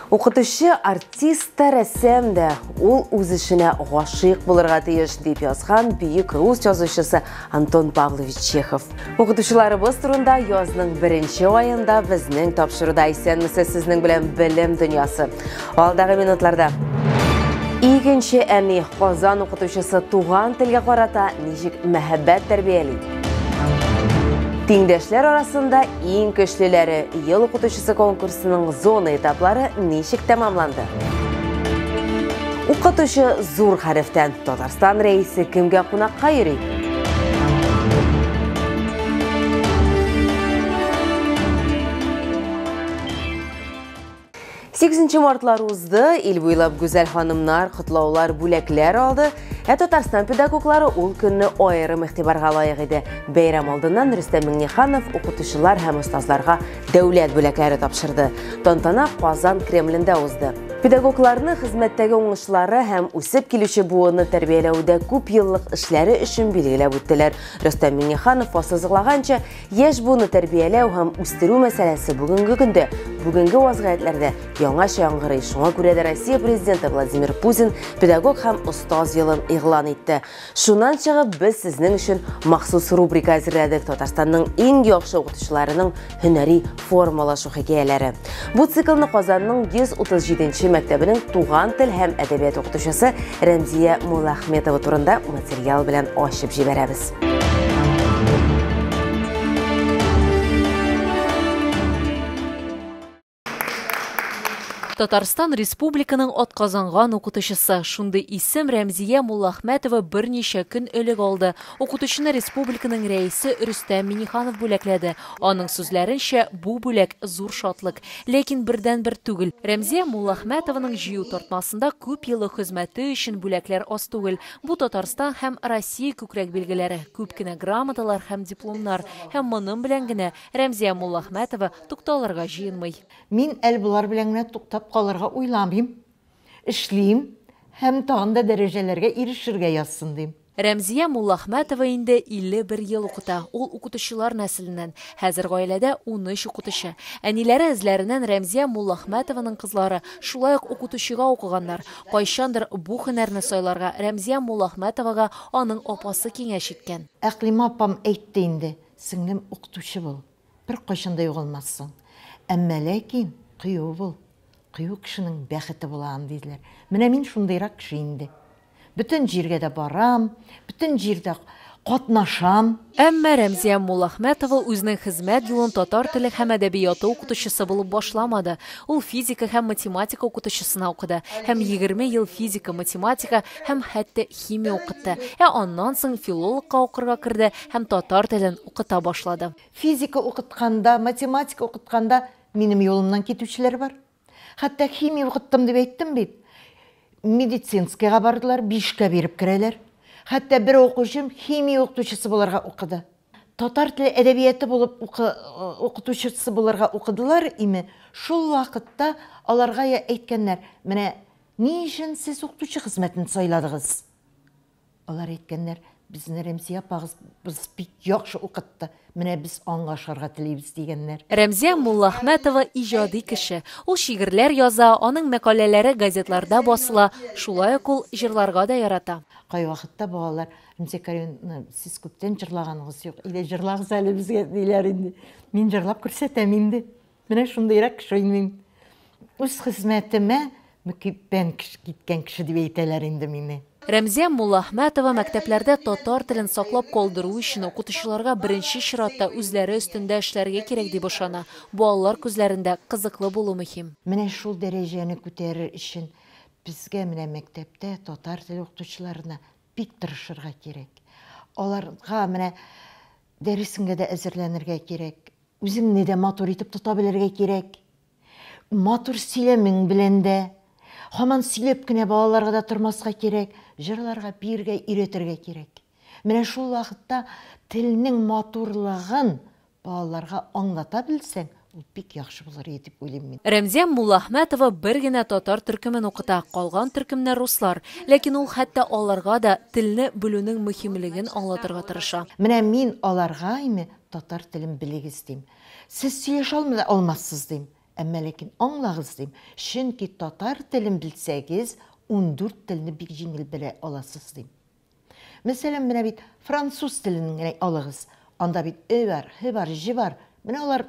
Укытучы артист та, рәссам да, ул үз эшенә гашыйк булырга тиеш, дип язган бөек рус язучысы Антон Павлович Чехов. Укытучыларыбыз турында язның беренче аенда безнең тапшыруда. Исәнмесез, сезнең белән Белем дөньясы. Алдагы минутларда Икенче әни Казан укытучысы туган телгә карата ничек мәхәббәт тәрбияли? Тиңдәшләр арасында иң көчлеләре ел укытучысы конкурсының зона этаплары ничек тәмамланды? Укытучы зур хәрефтән. Татарстан рәисе кемгә кунакка йөри? Сигезенче мартлар узды, ил буйлап гүзәл ханымнар котлаулар, бүләкләр алды. Ә Татарстан педагоглары ул көнне аерым игътибарга лаек иде. Бәйрәм алдыннан Рөстәм Миңнеханов укытучылар һәм остазларга дәүләт бүләкләре тапшырды. Тантана Казан Кремлендә узды. Педагогларны хезмәттәге уңышлары һәм үсеп килүче буынны тәрбияләүдә күп еллык эшләре өчен билгеләп үттеләр. Рөстәм Миңнеханов ассызыклаганча, Яшь буынны тәрбияләү һәм үстерү мәсьәләсе бүгенге көндә, бүгенге вазгыятьләрдә яңача яңгырый. Шуңа күрә дә Россия Президенты Владимир Путин педагог һәм остаз елын игълан итте. Шуннан чыгып, без сезнең өчен махсус рубрика әзерләдек, Татарстанның иң яхшы укытучыларының һөнәри формалашу хикәяләре. Бу циклны Казанның 137 нче мәктәбенең туган тел һәм әдәбият укытучысы Рәмзия Муллахметова турында материал белән ачып җибәрәбез. Татарстан Республиканың атказанган укытучысы. Шундый исем Рәмзия Муллахмәтова берничә көн элек алды. Укытучыны республиканың рәисе Рөстәм Миңнеханов бүләкләде. Аның сүзләренчә, бу бүләк зур шатлык. Ләкин бердәнбер түгел. Рәмзия Муллахмәтованың җыю тартмасында күп еллык хезмәте өчен бүләкләр аз түгел. Бу Татарстан һәм Россия күкрәк билгеләре, күп кенә грамоталар һәм дипломнар. Һәм моның белән генә Рәмзия Муллахмәтова тукталырга җыенмый. Мин әле болар белән генә туктап калырга уйламыйм. Эшлим һәм тагын да дәрәҗәләргә ирешергә язсын дим. Рәмзия Муллахмәтова инде 51 ел укыта. Ул укытучылар нәселеннән. Хәзер гаиләдә 13 укытучы. Әниләре эзләреннән Рәмзия Муллахмәтованың кызлары шулай ук укытучыга укыганнар. Кайчандыр бу һөнәрне сайларга Рәмзия Муллахмәтовага аның апасы киңәш иткән. Әкълимә апам әйтте инде, Сеңлем, укытучы бул, беркайчан да югалмассың. Әмма ләкин кыю бул, кыю кешенең бәхете була аны, диделәр. Менә мин шундыйрак кеше инде. Бөтен җиргә дә барам, бөтен җирдә катнашам. Әмма Рәмзия Муллахмәтова үзенең хезмәт юлын татар теле һәм әдәбияты укытучысы булып башламады. Ул физика һәм математика укытучысына укыды һәм 20 ел физика, математика һәм хәтта химия укытты. Ә аннан соң филологка укырга керде һәм татар телен укыта башлады. Физика укытканда, математика укытканда минем юлымнан китүчеләр бар. Хәтта химия укыттым дип әйттем бит. Медицинскийга бардылар, бишкә биреп керәләр. Хәтта бер укучым химия укытучысы булырга укыды. Татар теле әдәбияты булып укы, укытучысы булырга укыдылар име, шул вакытта аларга әйткәннәр, менә ни өчен сез укытучы хезмәтен сайладыгыз? Алар әйткәннәр, безне Рәмзия апагыз бик яхшы укытты, менә без аңа ошарга телибез, дигәннәр. Рәмзия Муллахмәтова иҗади кеше. Ул шигырьләр яза, аның мәкаләләре газетларда басыла, шулай ук ул җырларга да ярата. Кайвакытта балалар, Рәмзия Каримовна, сез күптән җырлаганыгыз юк, әйдә җырлагыз әле безгә, диләр инде. Мин җырлап күрсәтәм инде. Менә шундыйрак кеше мин. Үз хезмәтемә мөкиббән киткән кеше дип әйтәләр инде мине. Рәмзия Муллахмәтова мәктәпләрдә татар телен саклап калдыру өчен укытучыларга беренче чиратта үзләре өстендә эшләргә кирәк дип ышана. Балалар күзләрендә кызыклы булу мөһим. Менә шул дәрәҗәне күтәрер өчен безгә менә мәктәптә татар теле укытучыларына бик тырышырга кирәк. Аларга менә дәресеңгә дә әзерләнергә кирәк. Үзеңне дә матур итеп тота белергә кирәк. Матур сөйләмең белән дә. Һаман сөйләп кенә балаларга да тормаска кирәк, җырларга, биергә өйрәтергә кирәк. Менә шул вакытта телнең матурлыгын балаларга аңлата белсәң, ул бик яхшы булыр иде дип уйлыйм мин. Рәмзия Муллахмәтова бер генә татар төркемен укыта, калган төркемнәр руслар. Ләкин ул хәтта аларга да телне белүнең мөһимлеген аңлатырга тырыша. Менә мин аларга име татар телен белегез дим. Сез сөйләшә алмассыз дим. Әмма ләкин аңлагыз дим, чөнки татар телен белсәгез, 14 телне бик җиңел белә аласыз дим. Мәсәлән, менә бит француз телен генә алыгыз. Анда бит э бар, һ бар, ж бар. Менә алар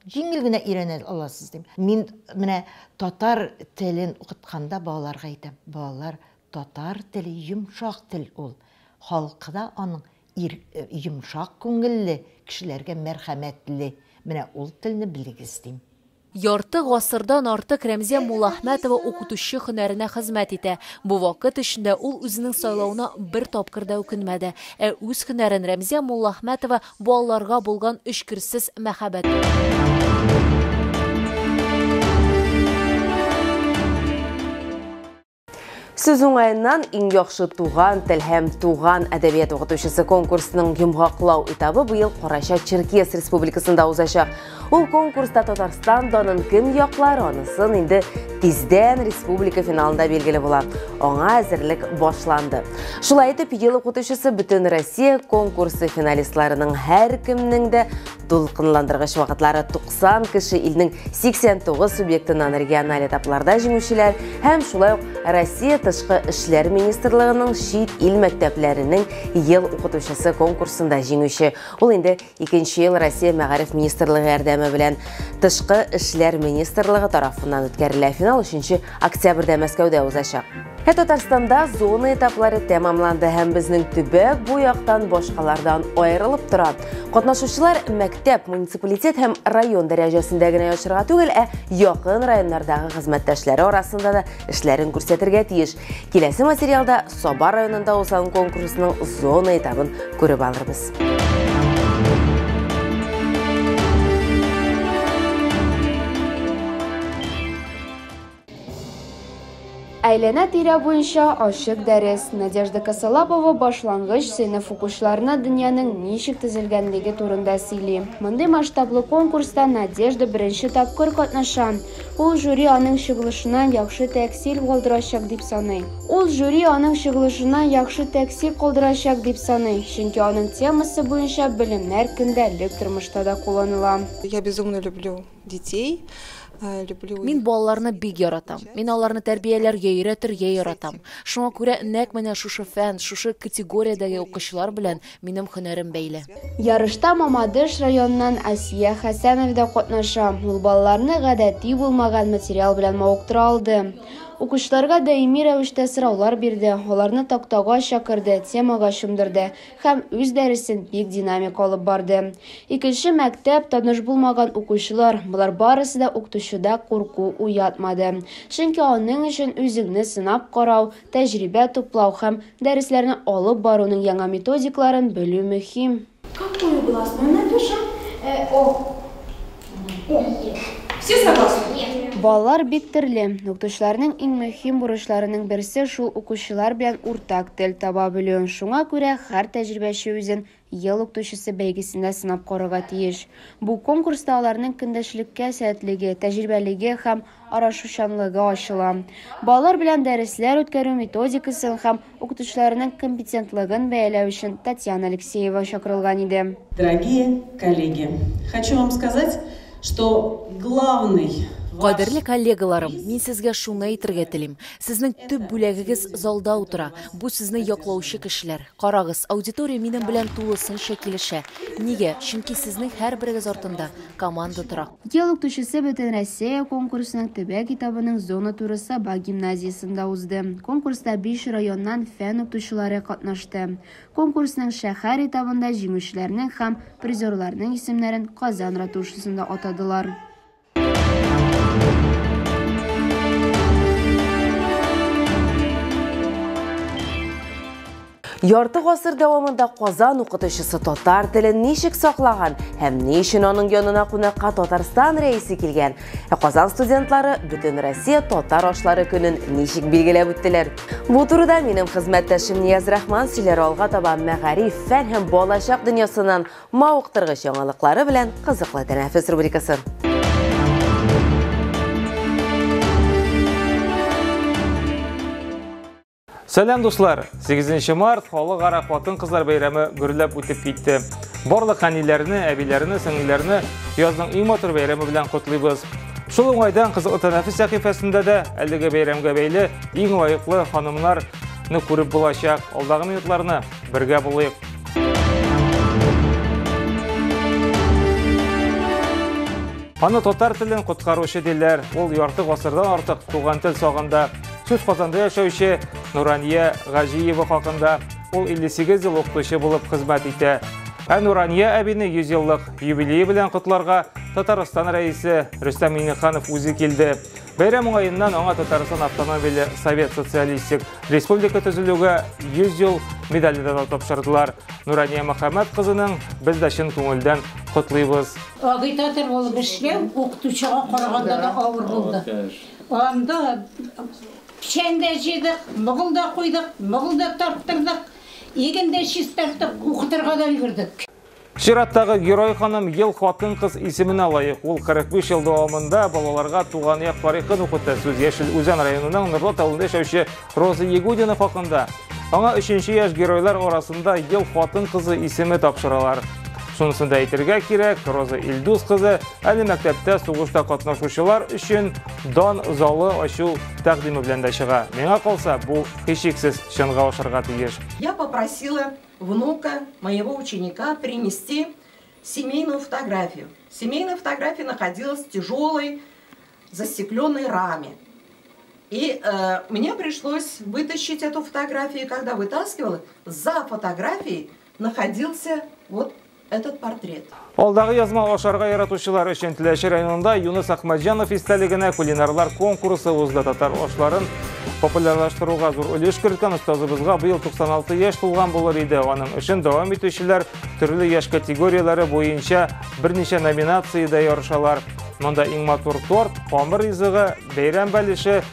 җиңел генә өйрәнә аласыз дим. Мин менә татар телен укытканда балаларга әйтәм, балалар, татар теле йомшак тел ул. Халкы да аның йомшак күңелле, кешеләргә мәрхәмәтле. Менә ул телне белегез дим. Ярты гасырдан артык Рәмзия Муллахмәтова укытучы һөнәренә хезмәт итә. Бу вакыт эчендә ул үзенең сайлавына бер тапкыр да үкенмәде. Ә үз һөнәрен Рәмзия Муллахмәтова балаларга булган эчкерсез мәхәббәт. Сүз уңаеннан, иң яхшы туган тел һәм туган әдәбият укытучысы конкурсының йомгаклау этабы быел Карачай-Черкес Республикасында узачак. Ул конкурста Татарстан данын кем яклар, анысын инде тиздән республика финалында билгеле була. Аңа әзерлек башланды. Шулай итеп, ел укытучысы бөтен Россия конкурсы финалистларының һәркемнең дә дулкынландыргыч вакытлары. 90 кеше илнең 89 субъектыннан региональ этапларда җиңүчеләр һәм шулай ук Россия Тышкы эшләр министрлыгының чит ил мәктәпләренең ел укытучысы конкурсында җиңүче. Ул инде икенче ел Россия Мәгариф министрлыгы ярдәме белән Тышкы эшләр министрлыгы тарафыннан үткәрелә. Финал 3 октябрьдә Мәскәүдә узачак. Ә Татарстанда зона этаплары тәмамланды һәм безнең төбәк бу яктан башкалардан аерылып тора. Катнашучылар мәктәп, муниципалитет һәм район дәрәҗәсендә генә ярышырга түгел, ә якын районнардагы хезмәттәшләре арасында да эшләрен күрсәтергә тиеш. Киләсе материалда Саба районында узган конкурсның зона этабын күреп алырбыз. Әйләнә-тирә буенча ачык дәрес. Надежда Косолапова башлангыч сыйныф укучыларына дөньяның ничек төзелгәнлеге турында сөйли. Мондый масштаблы конкурста Надежда беренче тапкыр катнаша. Ул жюри аның чыгылышына яхшы тәэсир калдырачак дип саный. Ул жюри аның чыгылышына яхшы тәэсир калдырачак дип саный, чөнки аның темасы буенча белемнәр көндәлек тормышта да кулланыла. Я безумно люблю детей. Люблю. Мин балаларны бик яратам. Мин аларны тәрбияләргә, өйрәтергә яратам. Шуңа күрә нәкъ менә шушы фән, шушы категориядәге укучылар белән минем һөнәрем бәйле. Ярышта Мамадыш районыннан Асия Хәсәнова да катнаша. Ул балаларны гадәти булмаган материал белән мавыктыра алды. Укучыларга даими рәвештә сораулар бирде, аларны тактага чакырды, темага чумдырды һәм үз дәресен бик динамик алып барды. Икенче мәктәп, таныш булмаган укучылар, болар барысы да укытучыда курку уятмады. Чөнки аның өчен үзеңне сынап карау, тәҗрибә туплау һәм дәресләрне алып баруның яңа методикларын белү мөһим. Какую гласную напишем? О. О. Все согласны? Нет. Балалар бик төрле. Укытучыларның иң мөһим бурычларының берсе шул укучылар белән уртак тел таба белү. Шуңа күрә һәр тәҗрибәче үзен ел укытучысы бәйгесендә сынап карарга тиеш. Бу конкурста аларның көндәшлеккә сәләтлеге, тәҗрибәлеге һәм аралашучанлыгы ачыла. Балалар белән дәресләр үткәрү методикасын һәм укытучыларның компетентлыгын бәяләү өчен Татьяна Алексеева чакырылган иде. Дорогие коллеги, хочу вам сказать, что главный Кадерле коллегаларым, мин сезгә шуны әйтергә телим. Сезнең төп бүләгегез залда утыра. Бу сезне яклаучы кешеләр. Карагыз, аудитория минем белән тулысынча килешә. Нигә? Чөнки сезнең һәрберегез артында команда тора. Ел укытучысы бөтен Россия конкурсының төбәк этабының зона туры Саба гимназиясендә узды. Конкурста 5 районнан фән укытучылары катнашты. Конкурсның шәһәр этабында җиңүчеләрнең һәм призерларның исемнәрен Казан ратушасында атадылар. Ярты гасыр дәвамында Казан укытучысы татар телен ничек саклаган һәм ни өчен аның янына кунакка Татарстан рәисе килгән? Ә Казан студентлары бөтен Россия татар ашлары көнен ничек билгеләп үттеләр? Бу турыда минем хезмәттәшем Нияз Рахман сөйләр. Алга таба мәгариф, фән һәм балачак дөньясыннан мавыктыргыч яңалыклары белән кызыклы тәнәфес рубрикасы. Сәлам, дуслар! 8 март халыкара хатын-кызлар бәйрәме гөрләп үтеп китте. Барлык әниләрне, әбиләрне, сеңелләрне язның иң матур бәйрәме белән котлыйбыз. Шул уңайдан Кызыклы тәнәфес сәхифәсендә дә әлеге бәйрәмгә бәйле иң лаеклы ханымнарны күреп булачак. Алдагы минутларны бергә булыйк. Аны татар телен коткаручы диләр. Ул ярты гасырдан артык туган тел сагында. Сүз Казанда яшәүче Нурания Гаҗиева хакында. Ул 58 ел укытучы булып хезмәт итә. Ә Нурания әбине 100 еллык юбилее белән котларга Татарстан рәисе Рөстәм Миңнеханов үзе килде. Бәйрәм уңаеннан аңа Татарстан автономияле Совет Социалистик Республика төзелүгә 100 ел медале дә тапшырдылар. Нурания Мөхәммәт кызының без дә чын күңелдән котлыйбыз. Агитатор булып эшләү укытучыга караганда да авыр булды. Анда печән дә җыйдык, могыл да куйдык, могыл да тарттырдык, иген дә чистарттык, укытырга да өлгердек. Чираттагы герой ханым ел хатын-кыз исеменә лаек. Ул 45 ел дәвамында балаларга туган як тарихын укытты. Сүз Яшел Үзән районының Норлат авылында яшәүче Роза Ягудина хакында. Аңа өченче яшь геройлар арасында ел хатын-кызы исеме тапшыралар. Шунысын да әйтергә кирәк, Роза Илдус кызы әле мәктәптә сугышта катнашучылар өчен дан залы ачу тәкъдиме белән дә чыга. Миңа калса, бу һичшиксез чынга ашарга тиеш. Я попросила внука моего ученика принести семейную фотографию. Семейная фотография находилась в тяжелой застекленной раме. И мне пришлось вытащить эту фотографию. И когда вытаскивала, за фотографией находился вот этот портрет. Алдагы язма ашарга яратучылар өчен Теләче районында Юныс Әхмәтҗанов истәлегенә кулинарлар конкурсы узды. Татар ашларын популярлаштыруга зур өлеш керткән остазыбызга быел 96 яшь тулган булыр иде. Аның эшен дәвам итүчеләр төрле яшь категорияләре буенча берничә номинациядә ярышалар. Монда иң матур торт, камыр ризыгы, бәйрәм бәлеше,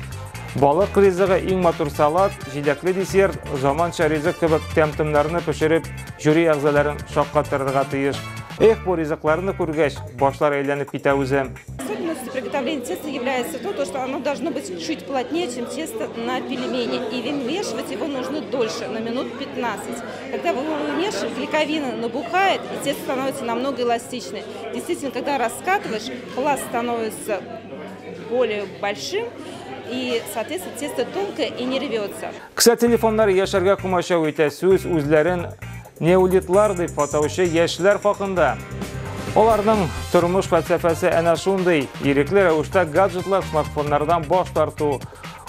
балык ризыгы, иң матур салат, җиләкле десерт, заманча ризык кебек тәм-томнарны пешереп, жюри әгъзаларын шаккатырырга тиеш. Эх, бу ризыкларны күргәч, башлар әйләнеп китә үзе. Особенностью приготовления теста является то, что оно должно быть чуть плотнее, чем тесто на пельмени. И вымешивать его нужно дольше, на минут 15. Когда вы его вымешиваете, клейковина набухает, и тесто становится намного эластичнее. Действительно, когда раскатываешь, пласт становится более большим, и, соответственно, тесто тонкое и не рвется. Кесә телефоннар яшәргә комачау итә. Сүз үзләрен неолитлар дип атаучы яшьләр хакында. Аларның тормыш фәлсәфәсе әнә шундый: ирекле рәвештә гаджетлар, смартфоннардан баш тарту.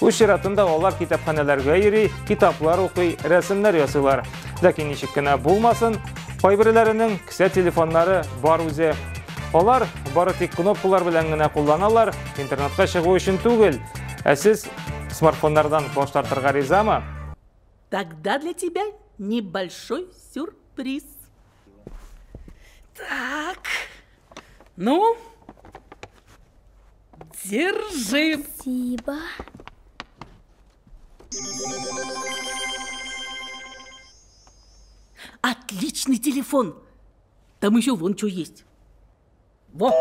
Үз чиратында алар китапханәләргә йөри, китаплар укый, рәсемнәр ясыйлар. Ләкин ничек кенә булмасын, кайберләренең кесә телефоннары бар үзе. Алар бары тик кнопкалар белән генә кулланалар, интернетка чыгу өчен түгел. Ә сез смартфоннардан баш тартырга ризамы? Тогда для тебя небольшой сюрприз. Так, ну, держи. Спасибо. Отличный телефон. Там еще вон что есть. Во!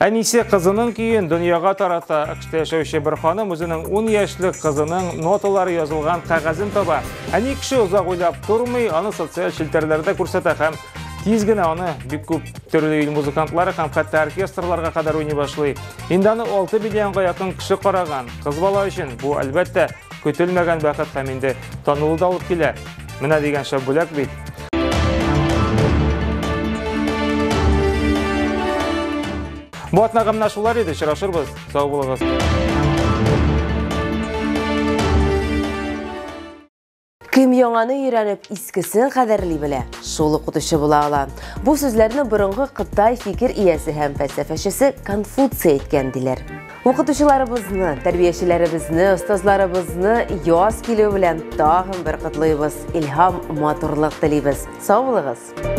Әнисе кызының көен дөньяга тарата. АКШта яшәүче бер ханым үзенең 10 яшьлек кызының ноталары язылган кәгазен таба. Әни кеше озак уйлап тормый, аны социаль челтәрләрдә күрсәтә һәм тиз генә аны бик күп төрле ил музыкантлары һәм хәтта оркестрларга кадәр уйный башлый. Инде аны 6 миллионга якын кеше караган. Кыз бала өчен бу, әлбәттә, көтелмәгән бәхет һәм инде танылу да алып килә. Менә дигән шәп бүләк бит. Бу атнага менә шулар иде. Очрашырбыз. Сау булыгыз. Кем яңаны өйрәнеп, искесен кадерли белә, шул укытучы була ала. Бу сүзләрне борынгы Кытай фикер иясе һәм фәлсәфәчесе Конфуций әйткән диләр. Укытучыларыбызны, тәрбиячеләребезне, остазларыбызны яз килү белән тагын бер котлыйбыз. Илһам, матурлык телибез. Сау булыгыз.